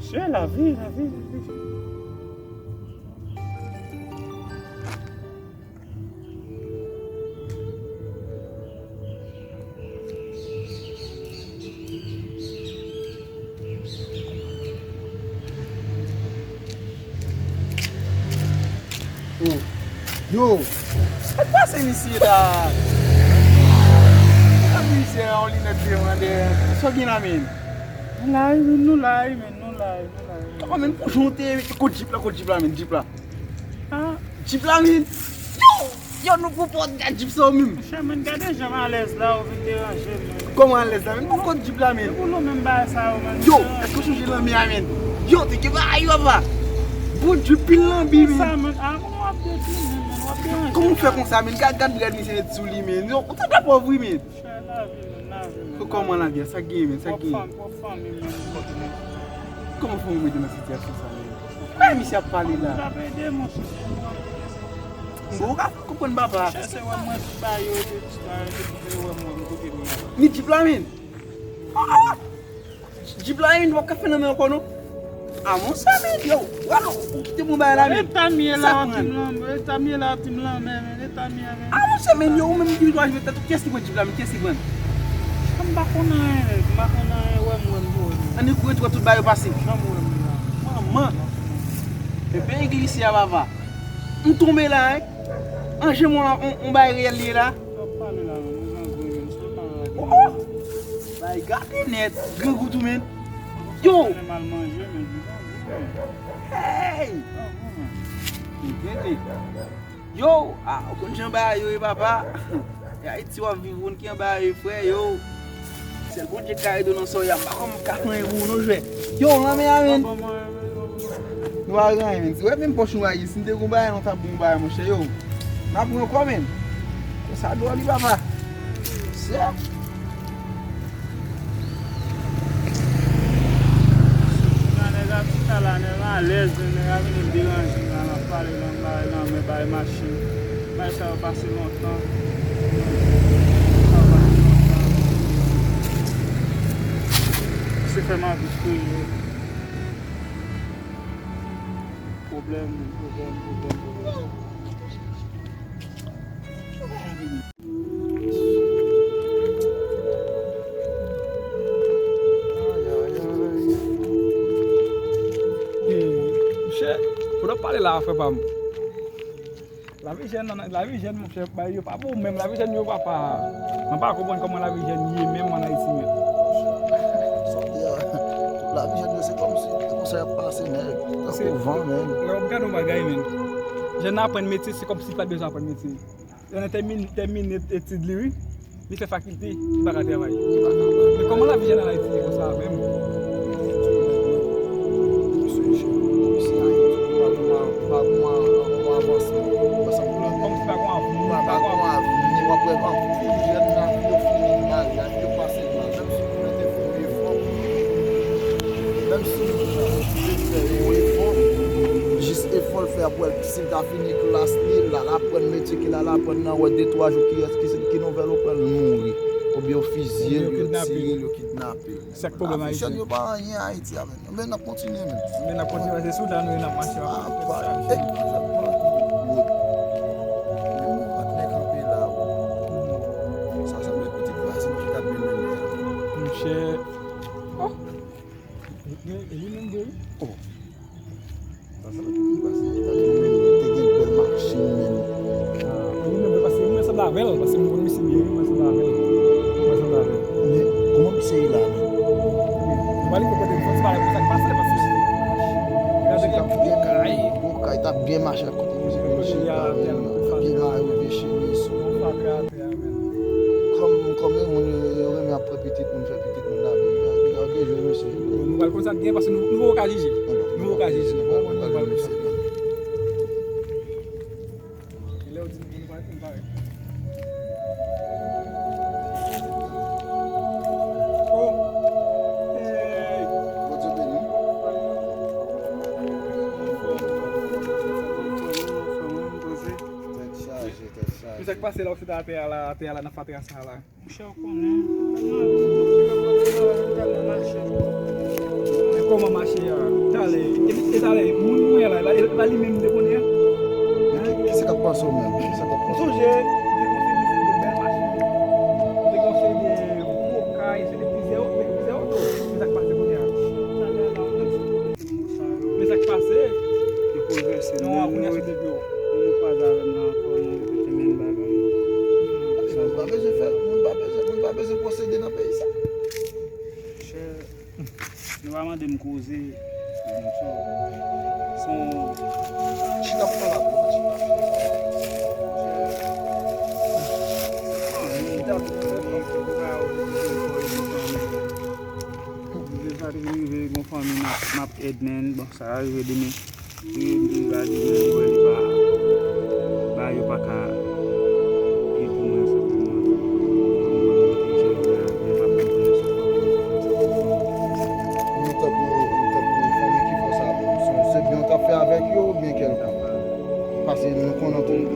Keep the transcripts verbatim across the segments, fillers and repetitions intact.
Se lavi, lavi, lavi. Oh. Yo! Sa k pase misye la? Sa misye a yon linèt devan dèyè. Sa w gen la, men? Nou la wi, men, nou la wi, men, nou la wi, nou la wi. Kòman, men, pou jan w te kot jip la, kot jip la, men, jip la? Ah. Jip la, men. Yo! Yo, nou pou pòt gad jip sa w menm. Monchè, men, gade jan m alèz la, ou vin deranje m, men. Kòman alèz la, men? Pou kot jip la, men. Pou nou menm bagay sa yo, men. Yo, èske w sonje lanmè a, men? Yo, te gen bagay yo, papa. Bon, jip pil lanbi, men. Sa, men. Ah, moun w ap detwi, men, men, w ap deranje m. Kòman w fè konsa, men? Gad, gad rad misye met sou li, men. Yo, ou te dwe pòv, wi, men. Chè, lavi, men, lavi, men. Kòman lavi a? Sa k genyen, men? Sa k genyen? Pwòp fanmi, pòp fanmi, men. Kòman fè w mete nan sitiyasyon sa, men? Kòman misye ap pale la? Ou ap ede, monchè. Bon, ou ka konprann papa. Chè, se wè mwen ki ba yo, yo te, yo te, yo te wè mwen, kote m ye a. Ni jip la, men. Ah! Jip la, men, w ap ka fè nan men ankò, non? Ah, monchè, men, yo, wè, non, ou kite m yon bagay la, men. Eta m ye la, w ap di m lanmè, eta m ye la, w ap di m lanmè, men, eta m ye, men. Ah, monchè, men, yo, ou menm ki vin jwenn tèt ou, kiyès ki pran jip la, men, kiyès ki pran? M pa konn anyen, nèg, m pa konn anyen, wè m, wè m, wè m. Annik ou retwè tout bagay yo pase. Janm wè m la. Manman. Men peyi glise a, papa. M tonbe la, wi. An, je mwen, on, on bagay reyèl li ye la. Sa w ap pale la, menm, ou nan gri, menm, si w pa rate. Oh, oh! Bay gate nèt, grangou tou, men. Yo! Fè mal manje, men, ou nan gri, men. Hey! Ou nan gri, men. Tande. Yo! Ah, ou konn jan bagay yo ye, papa. E Ayiti w ap viv, ou konn ki jan bagay yo ye, frè, yo. Sèl Bondye k ka ede w nan sa w ye a, m pa konn m ka fè anyen pou ou non, jwè. Yo, lanmè a, men. Nou pa gen anyen, men. Si w wè menm pòch nou a ye, si n te gen yon bagay, nou t ap gen yon bagay, monchè, yo. N ap pran ankò, men. Konsa dwòl wi, papa. Sè. Nan nèg ap chita la, nèg alèz, nèg ap vin deranje m la, n ap pale nan bagay, nan men bagay machin. Bagay sa yo pase lontan. Sa yo pase lontan. Se fè m anvi kriye. Pwoblèm, pwoblèm, pwoblèm, pwoblèm. Monchè, pandan w pale la, frè pa m. Lavi jèn, lavi jèn, monchè, bagay yo pa bon menm, lavi jèn yo, papa. Mwen pa konprann kòman lavi jèn ye menm ann Ayiti menm. Sa w di a, lavi jèn yo, se kòmsi, se konsa y ap pase, nèg. Tankou van, menm. Lè w ap gade yon bagay, menm. Jèn nan aprann metye, se kòmsi li pa t bezwen aprann metye. Lè l tèmine, tèmine etid li, wi. Li fè fakilte, li pa ka travay. Li pa ka travay. Men kòman lavi jèn ann Ayiti ye konsa menm? Misye, misye Ayiti, pa gen yon, pa gen yon, yon avansman. Kòmsi pa gen yon avni, pa gen yon avni. W ap wè anpil jèn lavi yo fini mal, lavi yo pase mal. Menm si moun nan te fè yon efò, menm si moun nan te fè yon efò, jis efò l fè a pou wè si l ta fini klas li, l al aprann metye ke l al aprann nan, wè de twa jou ki rès, ki, ki nouvèl ou pran, l mouri. Oubyen yo fizye l, yo tire l, yo kidnape l. Se sa k pwoblèm Ayiti. Jèn yo pa anyen Ayiti a, men. Men n ap kontinye, men. Men n ap kontinye, se sou la nou ye, n ap mache, n ap mache. Monchè. Oh. E li menm vre, wi. Oh. Sa, sa, li pase, li pase, li menm, li te gen bèl machin, menm. Ah, li menm vre, paske mwen sanble avè l, paske mwen konn misye byen, wi, mwen sanble avè l. Mwen sanble avè l. Men, kòman misye ye la, menm? Mwen pale pou kote m soti, pale pou sa k pase, paske gade l ap byen kay, gwo kay, t ap byen mache ak kote misye, misye la, menm, byen arive chemiz. Kòm, kòm yon moun yo, yo renmen ap pran pitit moun, fè pitit moun lavi, yo, yo, yo jwe mesye. Bon, nou pral konn sa k gen, paske nou, nou poko ka jije. Nou poko ka jije. Bon, bon, nou pral konn sa k gen. E lè yo di nou, nou pral, nou pral. Oh! Hey! Bondye beni w. Tèt chaje, tèt chaje. Ki sa k pase la, ou sot atè a la, atè a la, nan fatra sa la? Monchè, ou konnen, tèlman, tèlman mache. Kòman mache a? Talè, e, e talè, moun mwen la, la, la li menm de konnen. Ki, ki se k ap pase w menm? Ki se k ap pase w? Sonje, m te gon seri de bèl machin. M te gon seri de gwo kay, se de plizyè, plizyè oto. Men sa k pase kounye a? Men sa k pase? Yo konvèse. Non, kounye a se de byo. Moun kwaze avè m la ankò, nou repete menm bagay. Moun pa bezwen fè, moun pa bezwen, moun pa bezwen posede nan peyi sa. Chè, nou pa mande m koze. Son. Chita pou pale avè w, chita. Chita pou pale avè w. Deja rive gon fanmi m ap, m ap èd, men bon, sa va rive demen. Li, li va di men li wè li pa, bagay yo pa ka gen pou mwen senpleman. Kòm mwen, mwen te jan vle a, men m ap konprann se kòman pou fè sa. Nou tankou, nou tankou fanmi ki fè sa menm. Se, se byen w t ap fè avèk yo oubyen kèlkonk? Paske nou konnen tout.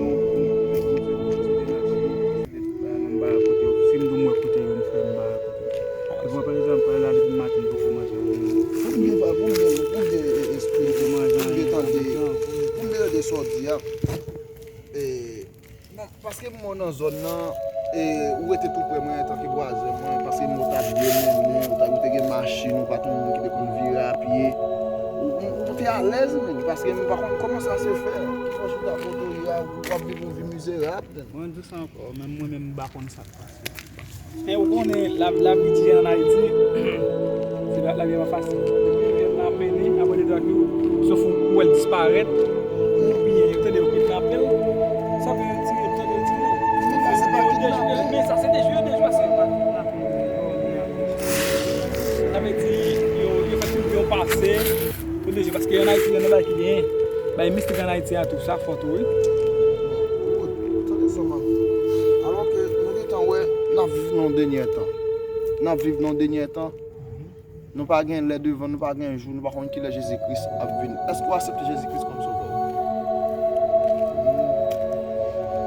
Si m di w m wè kote yo, m fè m pa wè kote. Epi pa egzanp, pa la depi maten m poko manje anyen. Pou m byen, pou m byen, pou m byen espri, pou m byen tande, pou m byen tande sa w di a. E, non, paske m wè w nan zòn nan, e, ou rete tou prè mwen antanke vwazen mwen, paske m wè w t ap byen mennen, ou t ap, ou te gen machin, ou pa t yon moun ki te konn vire a pye. Ou, ou, ou te alèz menm, paske m pa konn kòman sa se fè. Ki fòs ou t ap otoye a, w ap viv yon vi mizerab menm. Mwen di w sa ankò, menm mwen menm m pa konn sa k pase. Men ou konnen lavi, lavi etidyan ann Ayiti, se pa, lavi a pa fasil. Depi yo jwenn nan peni, apre de twa jou, sof ou, ou wè l disparèt, ou byen, ou tande yo kidnape l, sa vle di yo tande yo tire l. Men sa se pa kidnape. Men sa se de jou, de jou, se pa kidnape. Sa vle di, yo, yo fè tout byen pase. Pou de jou, paske ann Ayiti, gen de bagay ki genyen. Bay mistik ann Ayiti a tou, sa fò tou, wi. Tande sa m ap di w. Alò ke nou gentan wè, n ap viv nan yon dènye tan. N ap viv nan yon dènye tan. Nou pa gen lè devan, nou pa gen jou, nou pa konn kilè Jezi Kris ap vini. Èske w aksepte Jezi Kris kòm sovè w?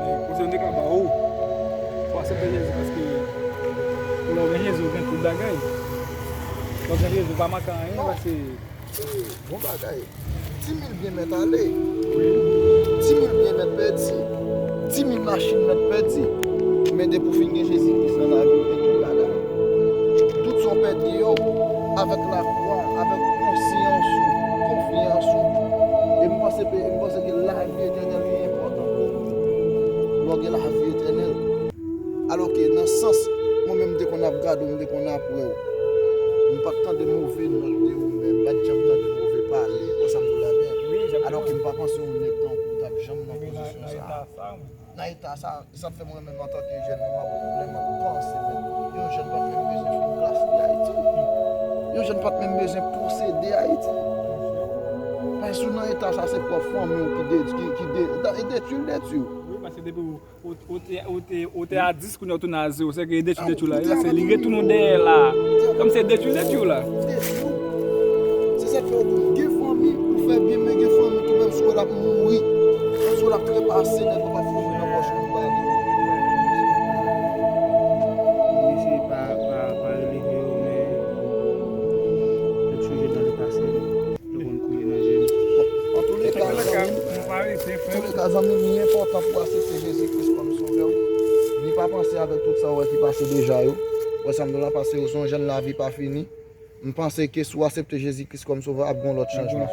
E, konsèy m te ka ba w, fò w aksepte Jezi paske lè w gen Jezi, w gen tout bagay. Lè w gen Jezi, w pa manke anyen, paske Bon bagay. Di mil byen mèt ale. Di mil byen mèt pèdi. Di mil machin mèt pèdi. Men depi w fin gen Jezi Kris nan lavi w, w gen tout bagay. Tout sa w pèdi yo, avèk lafwa, avèk konsyans ou, konfyans ou. E m panse, e m panse ke lavi etènèl li enpòtan pou ou. Lè w gen lavi etènèl. Alò ke nan sans, mwen menm m te konn ap gade w, m te konn ap wè w. M pa t tande move nòt de ou menm, m pa t janm tande move pale, w wè sa m di w la byen. Alò ke m pa panse yon nèg tankou w t ap janm nan pozisyon sa a. Nan eta sa, e sa k fè mwen menm antanke jèn, lè m ap, lè m ap panse, men yon jèn pa t menm bezwen fin klas li Ayiti. Yon jèn pa t menm bezwen posede Ayiti. Paske si w nan eta sa, se pwòp fanmi w ki de, ki, ki de, e detwi l detwi w. Wi, paske depi w Ou, ou te, ou te, ou te a dis, kounye a w tounen a zewo. Sèke detwi, detwi la. Li retounen w dèyè la. Kòm se detwi, detwi la. Detwi. Se sa k fè w gen fanmi pou fè byen, men gen fanmi tou menm si w wè l ap mouri. Si w wè l ap trepase, nèg yo pa foure nan pòch ou, pa gen. Mesye pa, pa, pa releve yo, men yo chonje nan lepase. Yo konn koule nan je m. Bon, antouleka, zanmi m, antouleka, zanmi m, li enpòtan pou w aksepte Jezi Kris kòm sovè w. Ni pa panse avèk tout sa w wè ki pase deja yo. Wè sa m di w la, paske w se yon jèn, lavi pa fini. M panse ke si w aksepte Jezi Kris kòm sovè, ap gen yon lòt chanjman.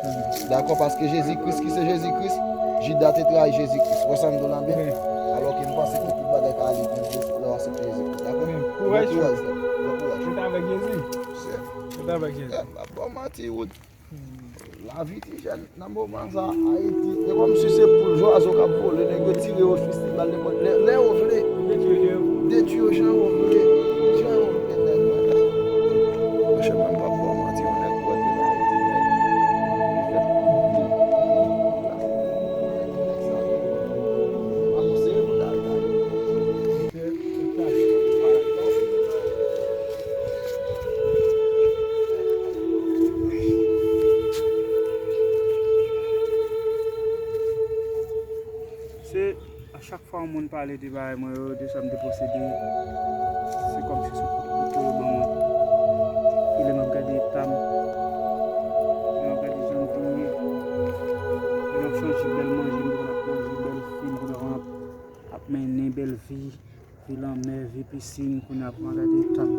Dakò, paske Jezi Kris ki se Jezi Kris, Jida te trayi Jezi Kris. Wè sa m di w la byen? Alò ke m panse ke tout bagay ka ale byen pou lè w aksepte Jezi Kris. Dakò? Bon kouraj, frè. Bon kouraj. Rete avèk Jezi. Rete avèk Jezi. M ap ba w manti, Wood. Lavi ti jèn nan moman sa, Ayiti, e kòmsi se poul zwazo k ap vole, nèg yo tire yo, fistibal nenpòt lè, lè yo vle. Detwi yo jan yo vle. Jan yo vle, nèg mwen. Monchè, mwen m p ap ba w manti, yon nèg pou antre nan Ayiti, nèg. Li fè tout byen. Nèg sa yo. Avanse pou l al. Se a chak fwa yon moun pale de bagay mwen yo, de sa m te posede, se kòmsi se kout kouto yo ban mwen. E lè m ap gade eta m, Mennen bèl vi, vi lanmè, vi pisin, kounye a pran gade tan.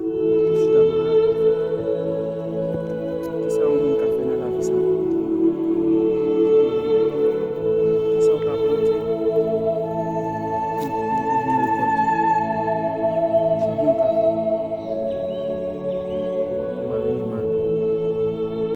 Chita bò la.